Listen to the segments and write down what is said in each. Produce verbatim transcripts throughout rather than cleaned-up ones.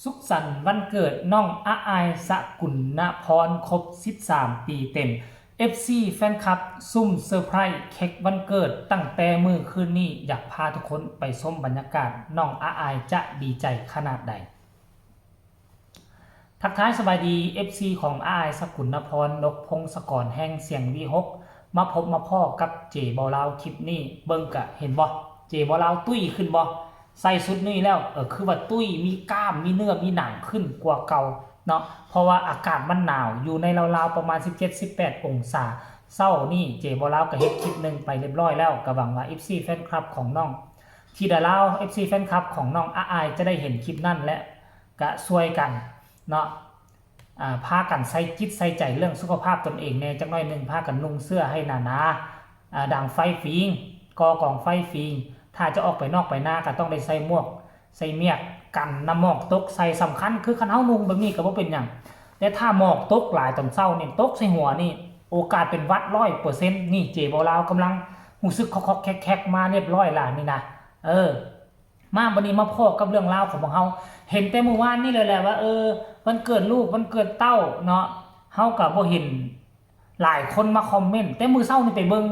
สุขสันต์วันเกิดน้องอาอาย สกุณณพร ครบสิบสามปีเต็ม เอฟซี แฟนคลับ ซุ่มเซอร์ไพรส์เค้กวันเกิดตั้งแต่มื้อคืนนี้ อยากพาทุกคนไปชมบรรยากาศ น้องอาอายจะดีใจขนาดใด ทักทายสบายดี เอฟซี ของอาอาย สกุณณพร นกพงศกร แห่งเสียงวีหก มาพบมาพ้อกับเจบ่าวลาวคลิปนี้ เบิ่งกะเห็นบ่ เจบ่าวลาวตุ้ยขึ้นบ่ ใส่ชุดนี้แล้ว เออ คือว่าตุ้ย มีกล้าม มีเนื้อ มีหนังขึ้นกว่าเก่าเนาะ เพราะว่าอากาศมันหนาว อยู่ในราวๆประมาณสิบเจ็ด สิบแปดองศา เช้านี้เจบ่าวลาวก็เฮ็ดคลิปหนึ่งไปเรียบร้อยแล้ว ก็หวังว่า เอฟซี แฟนคลับของน้องธิดาลาว เอฟซี แฟนคลับของน้องอาอายจะได้เห็นคลิปนั้น และก็ช่วยกันเนาะ อ่า พากันใส่จิตใส่ใจเรื่องสุขภาพตนเองแน่จักหน่อยหนึ่ง พากันนุ่งเสื้อให้หนาๆ อ่า ดังไฟฝิง ก่อกองไฟฝิง ถ้าจะออกไปนอกไปนาก็ต้องได้ใส่หมวก ใส่เมียก กันน้ำหมอกตกใส่ สำคัญคือคันเฮานุ่งแบบนี้ก็บ่เป็นหยัง แต่ถ้าหมอกตกหลายตอนเช้านี่ ตกใส่หัวนี่ โอกาสเป็นหวัดร้อยเปอร์เซ็นต์ นี่เจบ่าวลาวกำลังรู้สึกคอกๆแคกๆมาเรียบร้อยแล้วนี่นะ เออ มาบัดนี้มาพ้อกับเรื่องราวของพวกเฮา เห็นแต่มื้อวานนี่เลยแหละว่า เออ วันเกิดลูก วันเกิดเต้าเนาะ เฮาก็บ่เห็นหลายคนมาคอมเมนต์ แต่มื้อเช้านี่ไปเบิ่ง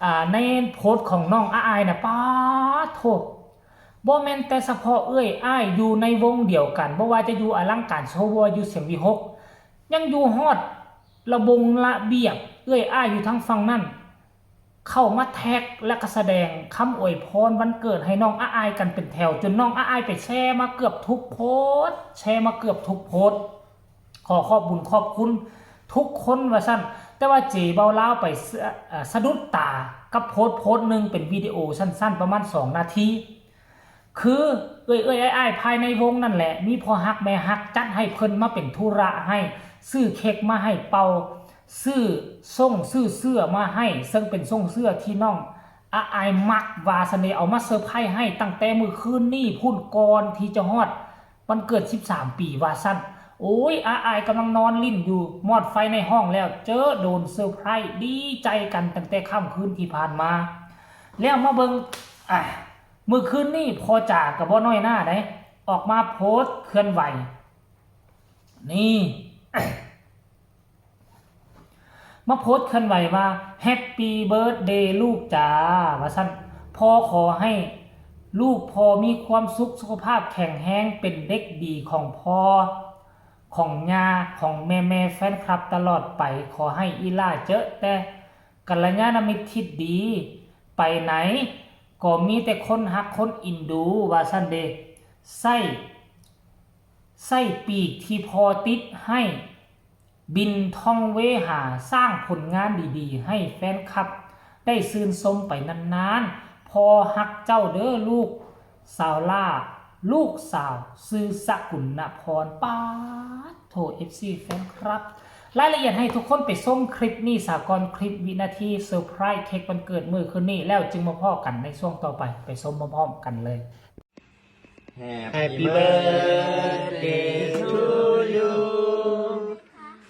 อ่า ในโพสต์ของน้องอาอายน่ะ ป๊าดโธ่ บ่แม่นแต่เฉพาะเอื้อยอ้ายอยู่ในวงเดียวกัน บ่ว่าจะอยู่อลังการโชว์บอย อยู่เสียงวีหก ยังอยู่ฮอดระบงระเบียบ เอื้อยอ้ายอยู่ทางฝั่งนั้น เข้ามาแท็กและก็แสดงคำอวยพรวันเกิดให้น้องอาอายกันเป็นแถว จนน้องอาอายไปแชร์มาเกือบทุกโพสต์ แชร์มาเกือบทุกโพสต์ ขอขอบบุญขอบคุณทุกคนว่าซั่น แต่ว่าเจบ่าวลาวไปสะ เอ่อ สะดุดตากับโพสต์โพสต์หนึ่ง เป็นวิดีโอสั้นๆประมาณสองนาที คือเอื้อยๆอ้ายๆภายในวงนั่นแหละ มีพ่อฮักแม่ฮักจัดให้เพิ่นมาเป็นธุระให้ ซื้อเค้กมาให้เป่า ซื้อส่งซื้อเสื้อมาให้ ซึ่งเป็นส่งเสื้อที่น้องอาอายมัก ว่าซั่นเด้ เอามาเซอร์ไพรส์ให้ตั้งแต่มื้อคืนนี้พุ้น ก่อนที่จะฮอดวันเกิดสิบสามปีว่าซั่น โอ้ย อาอายกำลังนอนลิ้นอยู่ มอดไฟในห้องแล้ว เจอโดนเซอร์ไพรส์ ดีใจกันตั้งแต่ค่ำคืนที่ผ่านมา แล้วมาเบิ่ง อ่ะ มื้อคืนนี้พ่อจ๋าก็บ่น้อยหน้าเด้ ออกมาโพสต์เคลื่อนไหว นี่ มาโพสต์เคลื่อนไหวว่า Happy birthday ลูกจ๋า ว่าซั่น พ่อขอให้ลูกพ่อมีความสุข สุขภาพแข็งแรง เป็นเด็กดีของพ่อ ของย่า ของแม่ๆแฟนคลับตลอดไป ขอให้อีหล่าเจอแต่กัลยาณมิตรที่ดี ไปไหนก็มีแต่คนฮักคนเอ็นดู ว่าซั่นเด้ ใส่ ใส่ปีกที่พ่อติดให้ บินท่องเวหา สร้างผลงานดีๆให้แฟนคลับได้ชื่นชมไปนานๆ พ่อฮักเจ้าเด้อลูก สาวหล่า ลูกสาวชื่อสกุณณพร ป๊าดโธ่ เอฟซี แฟนคลับ รายละเอียดให้ทุกคนไปชมคลิปนี้ซะก่อน คลิปวินาทีเซอร์ไพรส์เค้กวันเกิดมื้อคืนนี้ แล้วจึงมาพ้อกันในช่วงต่อไป ไปชมพร้อมๆกันเลย Happy birthday to you.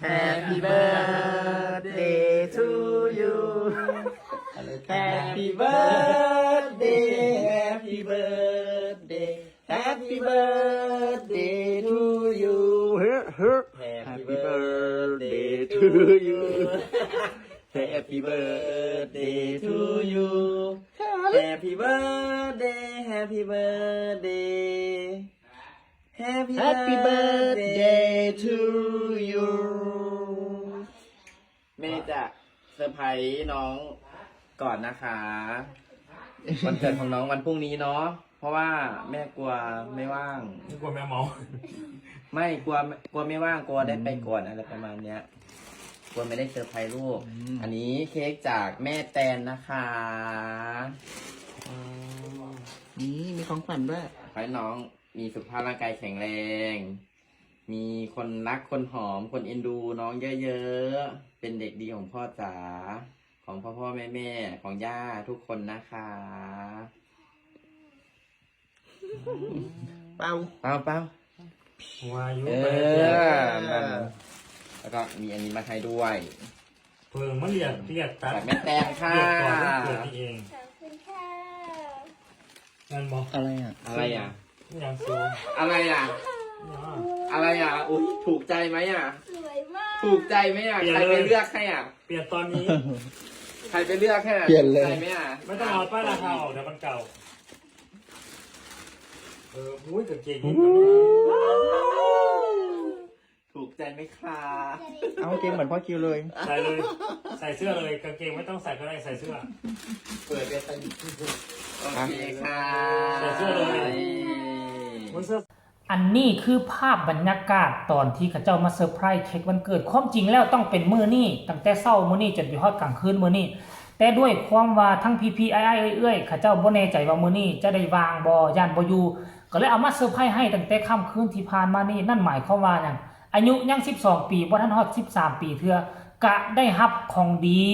Happy birthday to you. Happy birthday, happy birthday, happy birthday to you. Happy birthday to you. Happy birthday to you. Happy birthday, happy birthday. Happy birthday to you. แม่จะเซอร์ไพรส์น้องก่อนนะคะ วันเกิดของน้องวันพรุ่งนี้เนาะ เพราะว่าแม่กลัวไม่ว่าง ไม่กลัวแม่เมา ไม่กลัว กลัวไม่ว่าง กลัวได้ไปก่อน อะไรประมาณเนี้ย กลัวไม่ได้เซอร์ไพรส์ลูก อืม อันนี้เค้กจากแม่แตนนะคะ อ๋อ นี่มีของขวัญด้วย ขอให้น้องมีสุขภาพร่างกายแข็งแรง มีคนรักคนหอมคนเอ็นดูน้องเยอะๆ เป็นเด็กดีของพ่อจ๋า ของพ่อพ่อแม่แม่ ของย่าทุกคนนะคะ เป่า เป่า เป่า ว่าอยู่ เออ ไปเถอะ นั่น แล้วก็มีอันนี้มาให้ด้วย เพิ่งมาเรียก เรียกตัด จากแม่แตนค่ะ เรียกก่อนวันเกิดนี่เอง ขอบคุณค่ะ นั่นบอก อะไรอ่ะ อะไรอ่ะ ยังสูง อะไรอ่ะ อะไรอ่ะ อุ้ยถูกใจไหมอ่ะ สวยมาก ถูกใจไหมอ่ะ เปลี่ยน ใคร เลย ไปเลือกให้อ่ะ เปลี่ยนตอนนี้ ใครไปเลือกให้อ่ะ เปลี่ยนเลย ถูกใจไหมอ่ะ ไม่ต้องเอาป้ายราคาออกเดี๋ยวมันเก่า เออมุ้ยกางเกงยีนส์ ถูกใจไหมคะ เอาเกงเหมือนพ่อคิวเลย ใส่เลย ใส่เสื้อเลยกางเกงไม่ต้องใส่ก็ได้ใส่เสื้อ เปิดเป็นตันโอเคค่ะ ใส่เสื้อเลย มุ้ยเสื้อ อันนี้คือภาพบรรยากาศตอนที่เขาเจ้ามาเซอร์ไพรส์เค้กวันเกิด ความจริงแล้วต้องเป็นมื้อนี้ตั้งแต่เช้ามื้อนี้จนไปฮอดกลางคืนมื้อนี้ แต่ด้วยความว่าทั้งพี่ๆอ้ายๆเอื้อยๆเขาเจ้าบ่แน่ใจว่ามื้อนี้จะได้ว่างบ่ ย่านบ่อยู่ ก็เลยเอามาเซอร์ไพรส์ให้ตั้งแต่ค่ำคืนที่ผ่านมานี้ นั่นหมายความว่าหยัง อายุยังสิบสองปี บ่ทันฮอดสิบสามปีเทื่อ กะได้รับของดี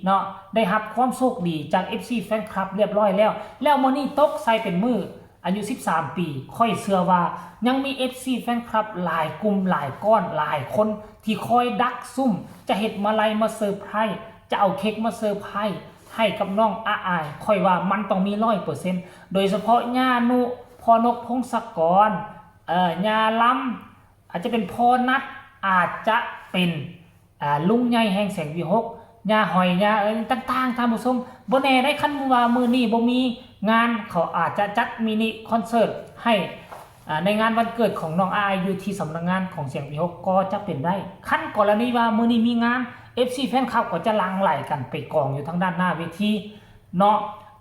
เนาะ ได้รับความโชคดีจาก เอฟซี แฟนคลับเรียบร้อยแล้ว แล้วมื้อนี้ตกใส่เป็นมื้อ อายุสิบสามปี ข้อยเชื่อว่ายังมี เอฟซี แฟนคลับหลายกลุ่มหลายก้อนหลายคนที่คอยดักซุ่ม จะเฮ็ดมาลัยมาเซอร์ไพรส์ จะเอาเค้กมาเซอร์ไพรส์ให้กับน้องอาอาย ข้อยว่ามันต้องมี ร้อยเปอร์เซ็นต์ โดยเฉพาะย่านุ พ่อนกพงศกร เอ่อ ย่าลำ อาจจะเป็นพ่อนัด อาจจะเป็น อ่า ลุงใหญ่แห่งแสงวิหก ย่าหอย ย่าเอิงต่างๆ ท่านผู้ชม บ่แน่ได้ คันว่ามื้อนี้บ่มีงาน เขาอาจจะจัดมินิคอนเสิร์ตให้ อ่า ในงานวันเกิดของน้องอาอายอยู่ที่สำนักงานของแสงวิหก ก็จะเป็นได้ คันกรณีว่ามื้อนี้มีงาน เอฟซี แฟนคลับก็จะหลั่งไหลกันไปกองอยู่ทางด้านหน้าเวทีเนาะ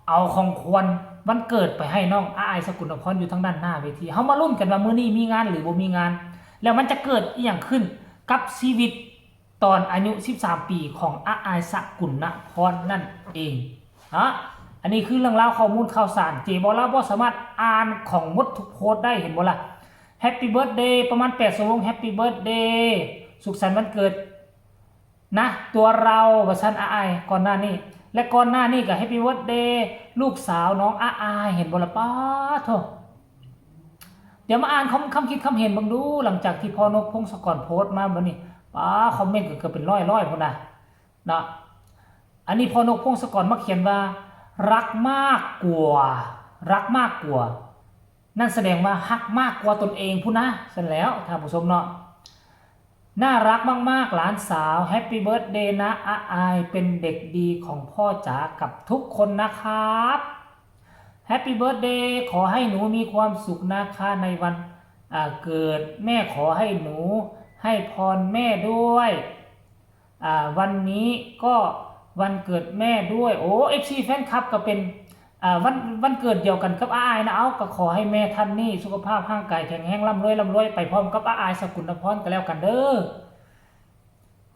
เอาของขวัญวันเกิดไปให้น้องอาอายสกุลนพรอยู่ทางด้านหน้าเวที เฮามาลุ้นกันว่ามื้อนี้มีงานหรือบ่มีงาน แล้วมันจะเกิดอีหยังขึ้นกับชีวิต ตอนอายุสิบสามปีของอาอายสกุลนพรนั่นเองฮะ อันนี้คือเรื่องราวข้อมูลข่าวสาร เจบอลลาบ่สามารถอ่านของหมดทุกโพสต์ได้ เห็นบ่ล่ะ Happy Birthday ประมาณแปดชั่วโมง Happy Birthday สุขสันต์วันเกิดนะ ตัวเรา ว่าซั่นอาอาย ก่อนหน้านี้ และก่อนหน้านี้ก็ Happy Birthday ลูกสาวน้องอาอาย เห็นบ่ล่ะ ป๊าดโธ่ เดี๋ยวมาอ่านคำ คำคิดคำเห็นเบิ่งดู หลังจากที่พ่อนกพงศกรโพสต์มาบัดนี้ ป๊าด คอมเมนต์ก็เกือบเป็นร้อยๆ พุ้นนะเนาะ อันนี้พ่อนกพงศกรมาเขียนว่า รักมากกว่า รักมากกว่า นั่นแสดงว่าฮักมากกว่าตนเองพุ้นนะ ซั่นแหล้วท่านผู้ชมเนาะ น่ารักมากๆ หลานสาว Happy Birthday นะอาอาย เป็นเด็กดีของพ่อจ๋ากับทุกคนนะครับ Happy Birthday ขอให้หนูมีความสุขนะคะในวัน อ่า เกิด แม่ขอให้หนูให้พรแม่ด้วย อ่า วันนี้ก็วันเกิดแม่ด้วย โอ้ เอฟซี แฟนคลับก็เป็น อ่า วัน วันเกิดเดียวกันกับอาอายนะ เอา ก็ขอให้แม่ท่านนี้สุขภาพร่างกายแข็งแรง ร่ำรวย ร่ำรวยไปพร้อมกับอาอายสกุลนพรก็แล้วกันเด้อ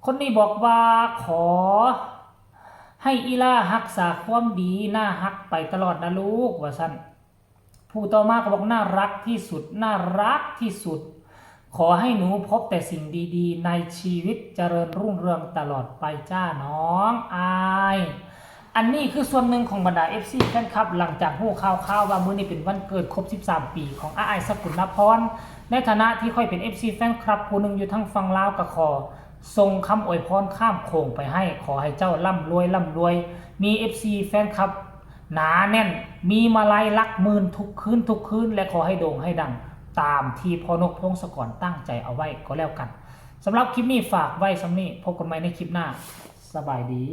คนนี้บอกว่าขอให้อีหล่ารักษาความดี น่าฮักไปตลอดนะลูก ว่าซั่น ผู้ต่อมาก็บอกน่ารักที่สุด น่ารักที่สุด ขอให้หนูพบแต่สิ่งดีๆ ในชีวิต เจริญรุ่งเรืองตลอดไปจ้าน้องอาย อันนี้คือส่วนหนึ่งของบรรดา เอฟซี แฟนคลับ หลังจากฮู้ข่าวๆ ว่ามื้อนี้เป็นวันเกิดครบสิบสามปีของอาอายสกุลนพร ในฐานะที่ข้อยเป็น เอฟซี แฟนคลับผู้หนึ่งอยู่ทางฝั่งลาว ก็ขอส่งคำอวยพรข้ามโขงไปให้ ขอให้เจ้าร่ำรวยร่ำรวย มี เอฟซี แฟนคลับหนาแน่น มีมาลัยหลักหมื่นทุกคืนทุกคืน และขอให้โด่งให้ดังตามที่พ่อนกพงศกรตั้งใจเอาไว้ก็แล้วกัน สำหรับคลิปนี้ฝากไว้ส่ำนี้ พบกันใหม่ในคลิปหน้า สบายดี